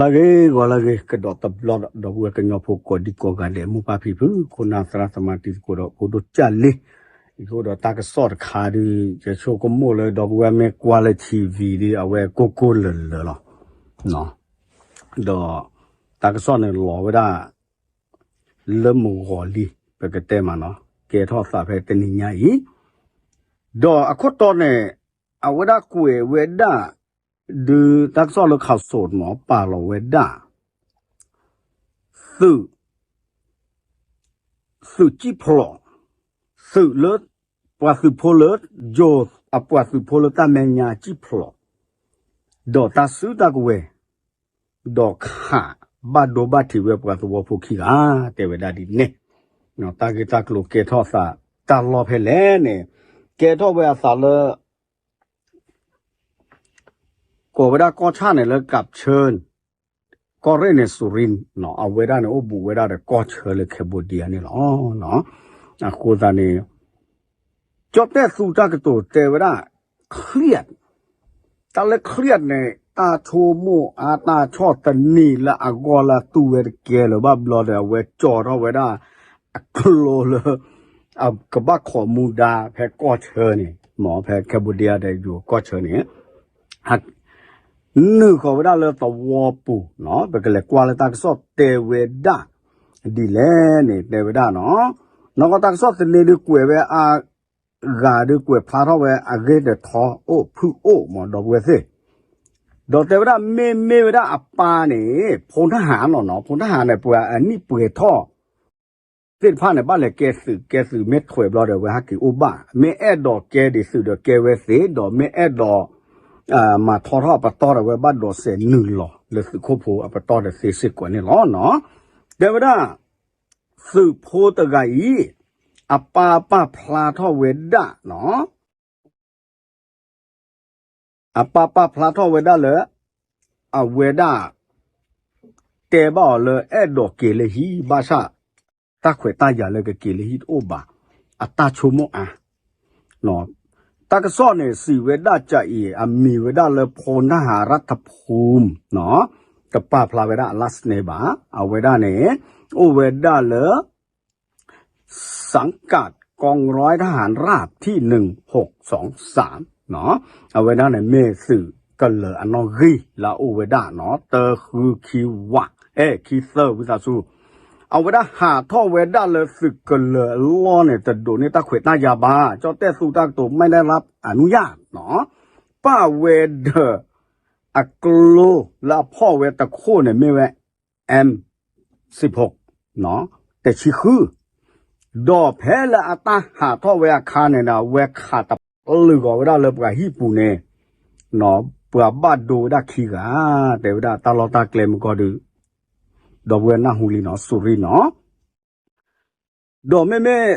လၢဂ့ၤ ဂီၤလၢဂ့ၤ ကဒီးတဘျီဒီး ဒီပုၢ်ဝဲၢ်ကညီဖိကိးဒံကိးဂၤဒဲး မိၢ်ပၢ်ဖံဖု ခိၣ်နၢ်သရၣ်သမါတံၤသကိးဒီး ဖိဒိၣ်ကၢ်လံ, ယကအိၣ်ဒီးတၢ်ကစီၣ်တခါဒီး ယဆိကမိၣ်လၢ ဒီပုၢ်ဝဲၢ်မ့ၢ်ကွၢ်လၢ ထံၣ်ဝံၤ ဒီး အဝဲကိၢ်ကိၢ်လၢၤလၢၤလီၤ. ဒီးတၢ်ကစီၣ်န့ၣ်လီၤဝဲဒၣ် လၢမုၢ်ဂီၤလံ ပကတဲမးနီၤ ကဲထီၣ်သးဖဲတနံၤညါအံၤ, ဒီးအခိၣ်တီန့ၣ် အဝဲဒၣ်ကွဲးဝဲဒၣ် ဒုးတၢ်ကစီၣ်လၢ ခးစိးမး ပာ်လီၤဝဲဒၣ် သုး သုးကံၣ်ဖျိး, သုးလၢ ပှၤသုးဖိလၢ ယိၤအပှၤသုးဖိလၢတၢ်မဲာ်ညါကံၣ်ဖျိး, ဒီးတၢ်စုတၢ်ကဝဲၤ, ဒီးခးဘၣ်ဒိဘၣ်ထံးဝဲပှၤသဝီဖိခံဂၤ တဲဝဲဒၣ်ဒ်န့ၣ်, တၢ်ဂ့ၢ်တၢ်ကျိၤကဲထီၣ်သး တၢ်လီၢ်ဖဲလဲၣ်န့ၣ် ကဲထီၣ်ဝဲအသးလၢ ကိးဝဲဒၣ်ကီၢ်ဆၣ်န့ၣ်လၢ ကးဆၢၣ် ကီၢ်ရ့ၣ်န့ၣ် စူရ့ၣ်, အဝဲဒၣ်န့ၣ်အိၣ်ဘူးဝဲဒၣ်ဒီးကီၢ်ဆၢလၢ Cambodia န့ၣ်လီၤ. အဃိသတးန့ၣ် ကၠီၣ်တဲၣ်သူတၢ်ကတိၤတဲဝဲဒၣ် ချံး, တၢ်လၢချံးန့ၣ် တၢ်ဆိကမိၣ်အါတၢ်ဆီၣ်သနံးလၢအဂီၢ်လၢအတူၢ်ဝဲတကဲလၢၤဘၣ်ဘျီဒီး အဝဲကၠီထီၣ်ဝဲဒၣ် အကျိလၢ အကဘၣ်ခိးမူဒါဖဲကီၢ်ဆၢန့ၣ် မ့ၢ်ဖဲ Cambodia ဒီးယိၤကီၢ်ဆၢန့ၣ် နုာ်ဃီၤဝဲဒၣ်လၢသဝီပူၤနီၤ, ပကလဲၤကွၢ်လၢတၢ်ကစီၣ်တဲဝဲဒၣ် ဒ်လဲၣ်န့ၣ် တဲဝဲဒၣ်နီၤ, နီၢ်ကီၢ်တၢ်ကစီၣ်သန့ဒုးကွဲးဝဲအါဂၤဒုး ကွဲးဖျါထီၣ်ဝဲအဂ့ၢ်ဒီးထီအိၣ်ဖုၣ်အိၣ်မး ဒီပုၢ်ဝဲၢ်သ့ၣ်, ဒီးတဲဝဲဒၣ်မ့မ့ၢ်ဝဲဒၣ်အပၢ်န့ၣ် ဖိတဟၣ်နီၤနီၤ, ဖိတဟၣ်န့ၣ် ပှၤအနံၣ်ပှဲၤထီၣ် သ့ၣ်တဖၣ်န့ၣ် ဘၣ်လဲၤကဲသုး ကဲသုးမ့ၢ်ထွဲးဘျီဒီး အဝဲဟဲက့ၤအိၣ်ဘၣ်, မ့ၢ်အဲၣ်ဒိးကဲဒံးသုးဒီးကဲဝဲသ့, ဒီးမ့ၢ်အဲၣ်ဒိး မၤထီထီၣ်အပတီၢ်ဒီး အဝဲဘၣ်ဒိးစဲးနုာ်လီၤလၢသုးခိၣ်ဖိအပတီၢ်ဒီးသ့စ့ၢ်ကီးန့ၣ်လီၤ. တဲဝဲဒၣ် သုးဖိတဂၤအံၤ အပၢ်ပာ်ဖျါထီၣ်ဝဲဒၣ်နီၤ အပၢ်ပာ်ဖျါထီၣ်ဝဲဒၣ်လၢ အဝဲဒၣ် တဲဘၣ်အီၤလၢအဲၣ်ဒိးက့ၤလၢဟံၣ် ဘၣ်ဆၣ် တၢ်ခွဲးတၢ်ယာ်လၢကက့ၤလၢဟံၣ်တအိၣ်ဘၣ်, အတၢ်ဆိကမိၣ်အါ တၢ်ကစီၣ်န့ၣ် စံးဝဲဒၣ်ကအံၤ အမံၤဝဲဒၣ်လၢ ဖိနၢ်ဟၣ်ရၣ်ထဖူမ် တပာ်ဖျါဝဲဒၣ်အ last name ဘၣ်, အဝဲဒၣ်န့ၣ် အိၣ်ဝဲဒၣ်လၢ สังกัดกองร้อยทหารราบที่ หนึ่งหกสองสาม အဝဲဒၣ်န့ၣ်မ့ၢ်သုးကလၢၤအနီၣ်ဂံၢ်လၢအအိၣ်ဝဲဒၣ်နီၤ တၢ ဃု ခံ ဝး အဲၣ် ခံ သၢ ဝံသးစူၤ, အဝဲဒၣ်ဟးထီၣ်ဝဲဒၣ်လၢသုးကလၢၤအလီၢ်န့ၣ် တဒိးန့ၢ်တၢ်ခွဲးတၢ်ယာ်ဘၣ်, ကၠီၣ်တဲၣ်သူတၢ်ကတိၤ ไม่ได้รับอนุญาตနီၤ, ပာ်ဝဲဒီး အကျိလၢအဖီၣ်ဝဲတခိၣ်န့ၣ်မ့ၢ်ဝဲ M စံးဖိ တဆံဃု, ဒီးဖဲလၢအတၢ်ဟးထီၣ်ဝဲအခါန့ၣ်ဒီး အဝဲခးတပလုာ်ဂီၤဝဲဒၣ်လၢပှၤဟံၣ်ပူၤန့ၣ် ပှၤဘၣ်ဒိဝဲဒၣ်ခံဂၤ, တဲဝဲဒၣ်တၢ်လီၢ်တၢ်ကျဲမ့ၢ်ကီၢ်ဒုး ဒီပုၢ်ဝဲၢ်နၢ်ဟူလံနီၤ စူရ့ၣ်နီၤ ဒီးမ့မ့ၢ်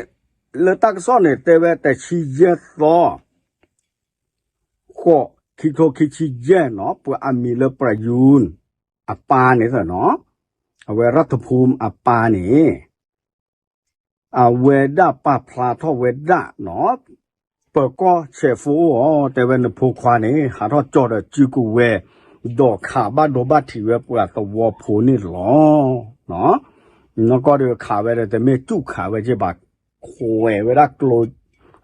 လၢတၢ်ကစီၣ်န့ၣ် တဲဝဲတဆံယဲၢ်သီ ဃိး ခံကထိခံဆံယဲၢ်နီၤ ပှၤအမံၤလၢ ပရယူၣ် အပၢ်န့ၣ်နီၤ အဝဲရၣ်ထဖူမ်အပၢ်န့ၣ် အဝဲဒၣ်ပာ်ဖျါထီၣ်ဝဲဒၣ်နီၤ ပၢၤကီၢ်ဆဲးဖိအိၣ်အီၤ တဲဝဲနဖိခွါန့ၣ် ဟးထီၣ်ကၠီဒီးစုကဝဲၤ ဒီးခးဘၣ်ဒိဘၣ်ထံးဝဲပှၤသဝီဖိန့ၣ်လီၤ. နီၢ်ကီၢ်ဒီးခးဝဲဒီး တမ့ၢ်စူၢ်ခးဝဲက့ဘၣ် ခွဲးဝဲဒၣ်ကျိ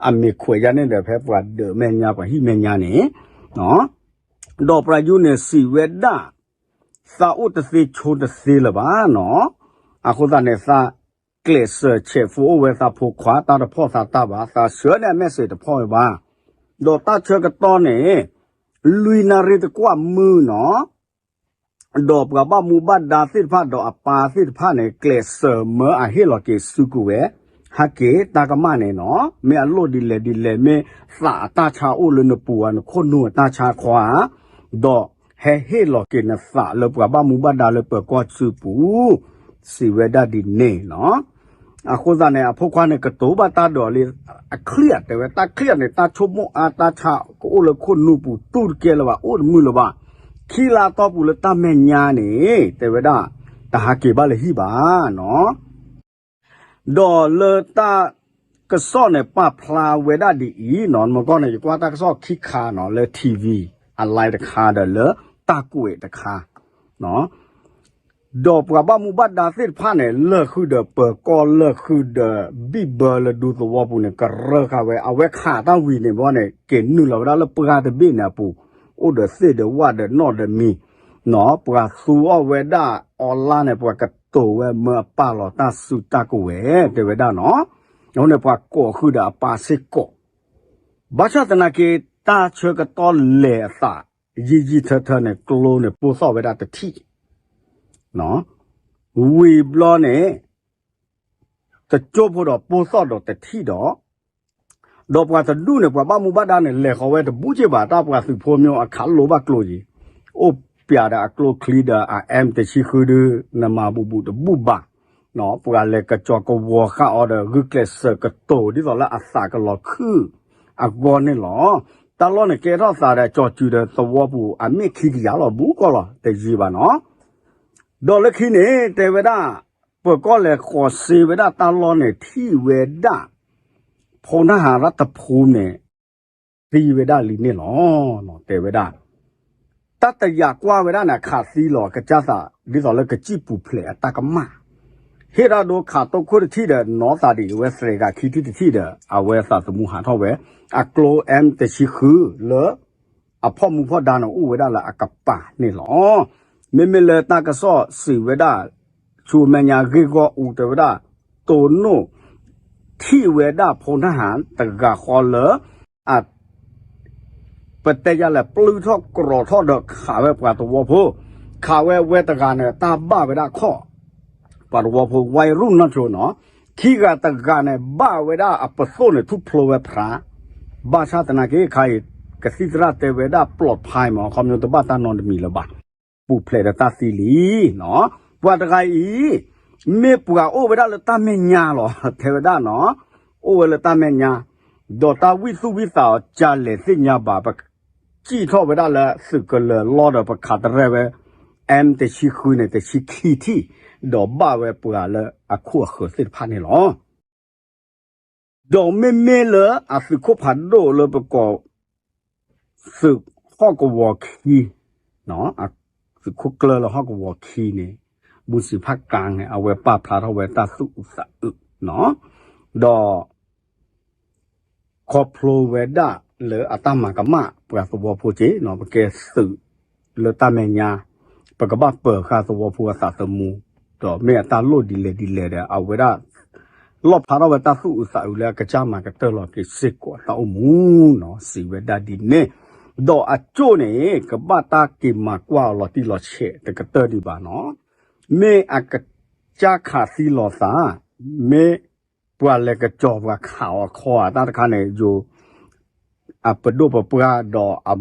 အမ့ၢ်ခွဲးယါန့ၣ်ဒီး ဖဲပှၤဒၢးမဲာ်ညါ ပှၤဟံၣ်မဲာ်ညါန့ၣ် ဒီးပရယူၣ်န့ၣ်စံးဝဲဒၣ် သးအိၣ်တသ့ဆိတသ့လၢၤဘၣ်နီၤ, အဃိသတးန့ၣ် သးကျဲးစၢးဆဲးဖိအိၣ်ဝဲသးဖိခွါ တၢ်တဖီၣ်သးတၢ်ဘၣ် သးဆှၢန့ၢ်အ message တဖီၣ်ဝဲဘၣ်, ဒီးတၢ်ဆၢကတီၢ်န့ၣ် လွံၢ်နၣ်ရံၣ်တကွၢ်မုၢ်နီၤ ဒီးပှၤဘၣ်မူဘၣ်ဒါသ့ၣ်တဖၣ် ဒီးအပၢ်သ့ၣ်တဖၣ်န့ၣ် ကျဲးစၢးမၢအဟ့ၣ်လီၤက့ၤစုကဝဲၤ ဟဲက့ၤတၢ်ကမၣ်န့ၣ်နီၤ, မ့ၢ်အလိၣ်ဒ်လဲၣ်ဒ်လဲၣ် မ့ၢ်သးအတၢ်ဆါအိၣ်လၢနပူၤဧါ နခိၣ်နူာ်အတၢ်ဆါခီဧါ, ဒီးဟဲဟ့ၣ်လီၤက့ၤနသးလၢပှၤဘၣ်မူဘၣ်ဒါလၢပၢၤကီၢ်စုပူၤ စံးဝဲဒၣ်ဒ်န့ၣ်နီၤ. အဃိသတးန့ၣ် အဖိခွါန့ၣ် ကတိၤဘၣ်တၢ်ဒီးလံ အချံးတဲဝဲ တၢ်ချံးန့ၣ် တၢ်ဆိကမိၣ်အါ တၢ်ဆါကအိၣ်လၢခိၣ်နူာ်ပူၤ တူၢ်တကဲလၢၤဘၣ် အိၣ်တမုာ်လၢၤဘၣ်, ခံလါတီၢ်ပူၤလၢတၢ်မဲာ်ညါန့ၣ် တဲဝဲဒၣ် တဟးက့ၤဘၣ်လၢဟံၣ်ဘၣ်နီၤ. ဒီးလၢတၢ်ကစီၣ်န့ၣ် ပာ်ဖျါဝဲဒၣ်ဒ်အံၤနီၤ, မ့ၢ်ကီၢ်န့ၣ် ယကွၢ်တၢ်ကစီၣ်ခံခါနီၤ လၢ ထံၣ်ဝံၤ အ live တခါဒီးလၢတၢ်ကွဲးတခါနီၤ ဒီးပှၤဘၣ်မူဘၣ်ဒါသ့ၣ်တဖၣ်န့ၣ် လၢာ်ဃုာ်ဒီးပၢၤကီၢ် လၢာ်ဃုာ်ဒီးဘံၣ်ဘၢလၢဒူသဝီပူၤန့ၣ် ကရၢဃာ်ဝဲ အဝဲခးတၢ်ဝံၤန့ၣ်ဘီန့ၣ် က့ၤနုာ်လီၤဝဲဒၣ်လၢပှၢ်တဘ့ၣ်န့ၣ်အပူၤ, အိၣ်ဒီးသ့ၣ်ဒီးဝၣ်ဒီးနီၣ်ဒီးမံၤ, နီၣ် ပှၤသူအီၣ်ဝဲဒၣ်အီလါန့ၣ် ပှၤကတိၤဝဲမၢအပၢ်လီၤတၢ်စုတၢ်ကဝဲၤ တဲဝဲဒၣ်နီၣ်, အဃိန့ၣ် ပှၤကိးဃုာ်ဒီးအပၢ်စ့ၢ်ကီး ဘၣ်ဆၣ်သနာ်က့ တၢ်ဆၢကတီၢ်လဲၤအသး ယံာ်ယံာ်ထၢထၢန့ၣ် ကျိန့ၣ် ပိၢ်သီၣ်ဝဲဒၣ်တထံၣ်, ဝံၤဘျီန့ၣ် တကၠိၢ်ဖိဒီးပိၢ်သီၣ်ဒီးတထံၣ်ဒီး, ဒီးပှၤတဒူၣ်န့ၣ် ပှၤဘၣ်မူဘၣ်ဒါန့ၣ် လဲၤဃီၤဝဲတဘူၣ်က့ဘၣ် တၢ်ပှၤသုးဖိမ့ၢ်အခးလိဘၣ်ကျိယံၤ, အိၣ်ပၠးဒီးအကျိချံဒီးအ M တဆံဃုဒု နမၤဘူးဘူးတဘူၣ်ဘၣ် ပှၤလဲၤကစီၤကဝီၤဃာ်အီၤဒီး ဂုာ်ကျဲးစၢးကတိၤဒ်သိးလၢအသးကလီၤခုၣ်အဂီၢ်န့ၣ်လီၤ. တၢ်လီၢ်န့ၣ်ကဲထီၣ်သးဒီး ကၠီၤစုၤဒီးသဝီပူၤအမ့ၢ်ခံကယၤလီၤ ဘူးကီၢ်လီၤ တယံာ်ဘၣ်နီၤ. ဒီးလၢခံန့ၣ် တဲဝဲဒၣ် ပၢၤကီၢ်လဲၤဃီၤစ့ဝဲဒၣ်တၢ်လီၢ်န့ၣ် ထံၣ်ဝဲဒၣ် ဖိနၢ်ဟးရၣ်တဖူန့ၣ် သံဝဲဒၣ်လံန့ၣ်လီၤ. တဲဝဲဒၣ် တၢ်တယာ်ကွၢ်ဝဲဒၣ်န့ၣ် အခးသံလီၤ ကစၢ်သး ဒ်သိးလၢကစံၣ်ပူၤဖျဲးအတၢ်ကမၣ်, ဟ့ၣ်ဒၣ်ဒိခးတိၢ်ခိၣ်တထံၣ်ဒီး နီၢ်သးဒံးဝဲသရဲးဂၤခံထံၣ်တထံၣ်ဒီး အဝဲသးသမူဟးထီၣ်ဝဲ အကျိ M တဆံဃု လၢ အဖီၣ်မူဖီၣ်ဒါန့ၣ် အိၣ်ဝဲဒၣ်လၢအကပၤန့ၣ်လီၤ. မ့မ့ၢ်လၢတၢ်ကစီၣ်စံးဝဲဒၣ် ဆူမဲာ်ညါဂ့ၢ်ဂီၢ်အူ တဲဝဲဒၣ် တိၢ်နီၣ် ထံၣ်ဝဲဒၣ်ဖိနၢ်ဟးတဂၤဃီလၢ အ ပတဲယၤလဲၣ် ပျုၢ်ထီၣ်ကြီၤထီၣ်ဒီးခးဝဲပှၤသဝီဖိ, ခးဝဲဝဲတဂၤန့ၣ် တၢ်ဘၣ်ဝဲဒၣ်ခီၣ် ပှၤသဝီဖိ ဝါရူၢ်နီၢ်ဆိနီၤ, ခံဂၤတဂၤန့ၣ် ဘၣ်ဝဲဒၣ်အပသိၣ်န့ၣ် ထူၣ်ဖျိဝဲဖြး, ဘၣ်ဆၣ်သနာ်က့ခါအံၤ ကသံၣ်သရၣ်တဲဝဲဒၣ် ပျီးဖါမး ခီဖျိတဘၣ်တၢ်နီတမံၤလၢၤဘၣ်, ပူၤဖျဲးဒီးတၢ်သံလံ. ပှၤတဂၤအံၤ မ့ၢ်ပှၤအိၣ်ဝဲဒၣ်လၢတၢ်မဲာ်ညါလီၤ တဲဝဲဒၣ်နီၤ, အိၣ်ဝဲလၢတၢ်မဲာ်ညါ, ဒီးတၢ်ဝံၣ်သူၣ်ဝံၣ်သးအီၤ ကလဲၤသ့ၣ်ညါဘၣ် ပစံၣ်ထီၣ်ဝဲဒၣ်လၢသုးကလၢၤလီၢ်ဒီး ပခးတရဲၣ်ဝဲ M တဆံဃုန့ၣ် တဆံခံထံၣ်, ဒီးဘၣ်ဝဲပှၤလၢအခိၣ်အဃၢၤသ့ၣ်တဖၣ်န့ၣ်လီၤ. ဒီးမ့မ့ၢ်လၢအသုးခိၣ်ဖးဒိၣ်လၢပကိး သုးဟီၣ်ကဝီၤခံ, သုးခိၣ်ကျၢၢ်လၢဟီၣ်ကဝီၤခံန့ၣ် ဘူးစံးဖးကါန့ၣ် အဝဲပာ်ဖျါထီၣ်ဝဲတၢ်သူၣ်အုးသးအုး, ဒီး ခီဖျိဝဲဒၣ်လၢအတၢ်မၤကမၣ်ပှၤသဝီဖိက့နီၤ, ပကဲသုးလၢတၢ်မဲာ်ညါ, ပကဘၣ်ပၢၤဃာ်သဝီဖိအသးသမူ, ဒီးမ့ၢ်အတၢ်လိၣ်ဒ်လဲၣ်ဒ်လဲၣ်ဒီး အဝဲဒၣ် လီၣ်ဖျါထီၣ်ဝဲတၢ်သူၣ်အုးသးအုးလၢအကစၢ်မၤကတၢၢ်လီၤက့ၤစ့ၢ်ကီးအတၢ်အိၣ်မူနီၤ, စံးဝဲဒၣ်ဒ်န့ၣ်, ဒီးအကၠိၣ်န့ၣ် ကဘၣ်တၢ်က့ၤမၤကွၢ်အီၤလီၤတံၢ်လီၤဆဲးတကတၢၢ်ဒံးဘၣ်နီၤ, မ့ၢ်အကစၢ်ခးသံလီၤသး, မ့ၢ်ပှၤလဲၤကစီၤပှၤခးအီၤခီဧါ တၢ်တခါန့ၣ် ယိၤ အပဒိၣ်ပပှၢ်ဒီးအ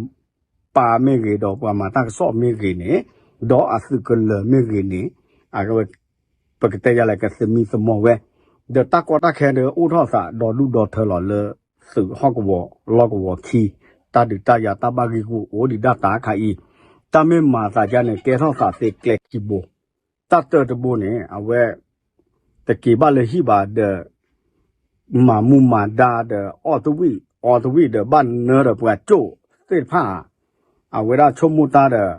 ပၢ်မ့ၢ်ဂ့ၤ ဒီးပှၤမၤတၢ်ကစီၣ်မ့ၢ်ဂ့ၤန့ၣ်, ဒီးအသုးကလၢၤမ့ၢ်ဂ့ၤန့ၣ်, အဝဲ ပကတဲယၤလဲၣ် ကသမံသမိးဝဲ, ဒီးတၢ်ကီတၢ်ခဲဒုးအိၣ်ထီၣ်သးဒီဒူၣ်ဒီထၢလီၤလၢ သုးဟီၣ်ကဝီၤလီၢ်ကဝီၤခံ, တၢ်ဒုးတၢ်ယၤတၢ်ဘၣ်ဂံၢ်ဂူာ်အိၣ်ဒံးဒၣ်တၢ်ခါအံၤ, တၢ်မ့ၢ်မၤသးဒ်န့ၣ် ကဲထီၣ်သးသ့ကျဲခံဘိ, တၢ်တၢတဘိန့ၣ် အဝဲ တက့ၤဘၣ်လၢဟံၣ်ဘၣ်ဒီး မၤမူမၤဒါဒီး အီၣ်တဝံၣ်အီတဝံၣ်ဒီး ဘၣ်နၢဒီးပှၤကၠိၣ်သ့ၣ်တဖၣ်, အဝဲဒၣ်ဆိကမိၣ်တၢ်ဒီး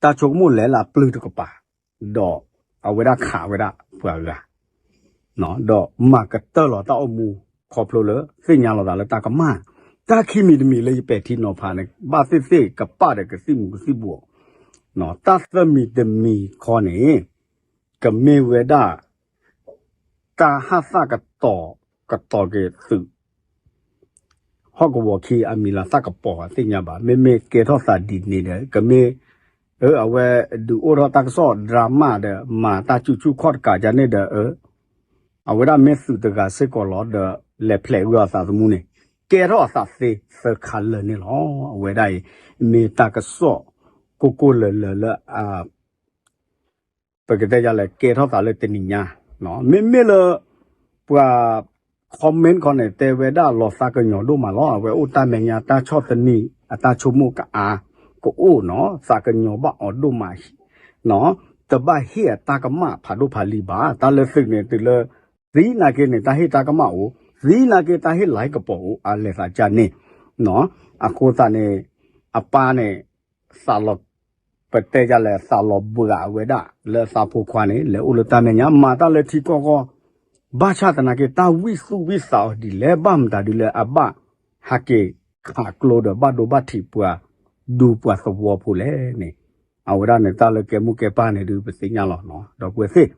တၢ်ဆိကမိၣ်လဲၤလၢအပျုၢ်တကပၤ, ဒီးအဝဲဒၣ်ခးဝဲဒၣ်ပှၤဂၤ, ဒီးမၤကတၢၢ်လီၤတၢ်အိၣ်မူ ခီဖျိလၢသ့ၣ်ညါလီၤသးလၢတၢ်ကမၣ်, တၢ်ခံမံၤတမံၤလၢယပဲာ်ထံနီၤဖးန့ၣ် ဘၣ်သ့ၣ်သ့ၣ်ကပၣ်ဒီးကသံၣ်မူၤကသံၣ်ဘှီး, တၢ်သၢမံၤတမံၤခီန့ၣ် ကမ့ၢ်ဝဲဒၣ် တၢ်ဟးသၣ်ကတီၤ ကတီၤက့ၤသုး ဟီၣ်ကဝီၤခံအမံၤလၢသၣ်ကပီၤသ့ၣ်ညါဘၣ်. မ့မ့ၢ်ကဲထီၣ်သးဒ်န့ၣ်ဒီး ကမ့ၢ် အဝဲဒုးအိၣ်ထီၣ်တၢ်ကစီၣ် drama ဒီး မၤတၢ်ကူၣ်ဆူၣ်ခီၣ်တကးဒ်န့ၣ်ဒီး အဝဲဒၣ်မ့ၢ်သုးတဂၤစ့ၢ်ကီးလီၤဒီး လဲၤဖျဲးဂုာ်အသးသမူန့ၣ် ကဲထီၣ်အသးသ့သၢခါလၢာ်န့ၣ်လီၤ. အဝဲဒၣ်အံၤ မ့ၢ်တၢ်ကစီၣ်ကိၢ်ကိၢ်လၢာ်လၢာ်လၢ ပကတဲယၤလဲၣ် ကဲထီၣ်သးလၢတနံၤညါ, မ့မ့ၢ်လၢ ပှၤ comment ခီန့ၣ် တဲဝဲဒၣ်လီၤသးကညီၤဒိၣ်မးလီၤ. အဝဲအိၣ်တၢ်မဲာ်ညါတၢ်ဆီၣ်သနံး အတၢ်ဆိကမိၣ်ကအါကအိၣ်နီၤ, သးကညီၤဘၣ်အီၤဒိၣ်မး, တဘၣ်ဟ့ၣ်အတၢ်ကမၣ်ဖးဒိၣ်ဖးလံၤဘၣ်. တၢ်လၢသုးန့ၣ် တုၤလၢ သံနာ်က့န့ၣ် တၢ်ဟ့ၣ်တၢ်ကမၣ်အိၣ်, သံနာ်က့တၢ်ဟ့ၣ်လၤဟ့ၣ်ကပီၤအိၣ် အလဲၤသးကၢ်န့ၣ်, အဃိသတးန့ၣ် အပၢ်န့ၣ် သးလီၤ ပတဲယၤလဲၣ် သးလီၤဘှးဝဲဒၣ်လၢသးဖိခွါန့ၣ် လဲၤအိၣ်လၢတၢ်မဲာ်ညါ မၤတၢ်လၢထံကီၢ်ဂီၢ်, ဘၣ်ဆၣ်သနာ်က့ တၢ်ဝံၣ်သူၣ်ဝံၣ်သးအီၤဒ်လဲၣ် ဘၣ်မတၤဒ်လၢအဘၣ်ဟးက့ၤခးကျိဒီးဘၣ်ဒိဘၣ်ထံးပှၤ ဒူပှၤသဝီဖိလဲၣ်န့ၣ်, အဝဲဒၣ်န့ၣ် တၢ်လၢကဲမိၢ်ကဲပၢ်န့ၣ်ဒုး ပသ့ၣ်ညါလီၤ ဒီပုၢ်ဝဲၢ်သ့ၣ်,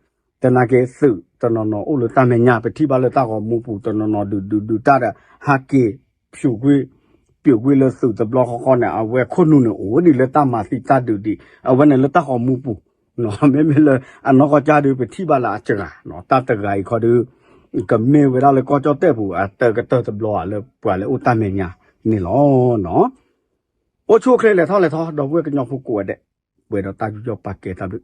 သနာ်က့ သုးတနီၤနီၤအိၣ်လၢတၢ်မဲာ်ညါ ပထံၣ်ဘၣ်လၢတၢ်ဂီၤမူပူၤ တနီၤနီၤဒုးဒုးဒုးတၢ်ဒီး ဟးက့ၤ ဖျိးကွံာ်, ပျိးကွံာ်လၢသုးတဘျီဃီဃီန့ၣ် အဝဲခိၣ်နူာ်န့ၣ် အိၣ်ဒံးလၢတၢ်မၤသံတၢ်ဒုးဒံး အဝဲန့ၣ်လၢတၢ်ဂီၤမူပူၤ, မ့မ့ၢ်လၢအနီၢ်ကီၢ်ကၢ်ဒုး ပထံၣ်ဘၣ်လၢအစှၤ, တၢ်တဂၤအံၤခီဒုး ကမ့ၢ်ဝဲဒၣ်လၢကီၢ်ကၠီၣ်တဲၣ်ပူၤ အတၢကတၢၢ်တဘျီဧါလၢပှၤလၢအိၣ်တၢ်မဲာ်ညါန့ၣ်လီၤ. အိၣ်ဆူၣ်အိၣ်ချ့လဲၤထီၣ်လဲၤထီ ဒီပုၢ်ဝဲၢ်ကညီဖိကိးဂၤဒဲး, ပှဲၤဒီးတၢ်ယူးယီၣ်ပာ်ကဲတၢ်ဘျုး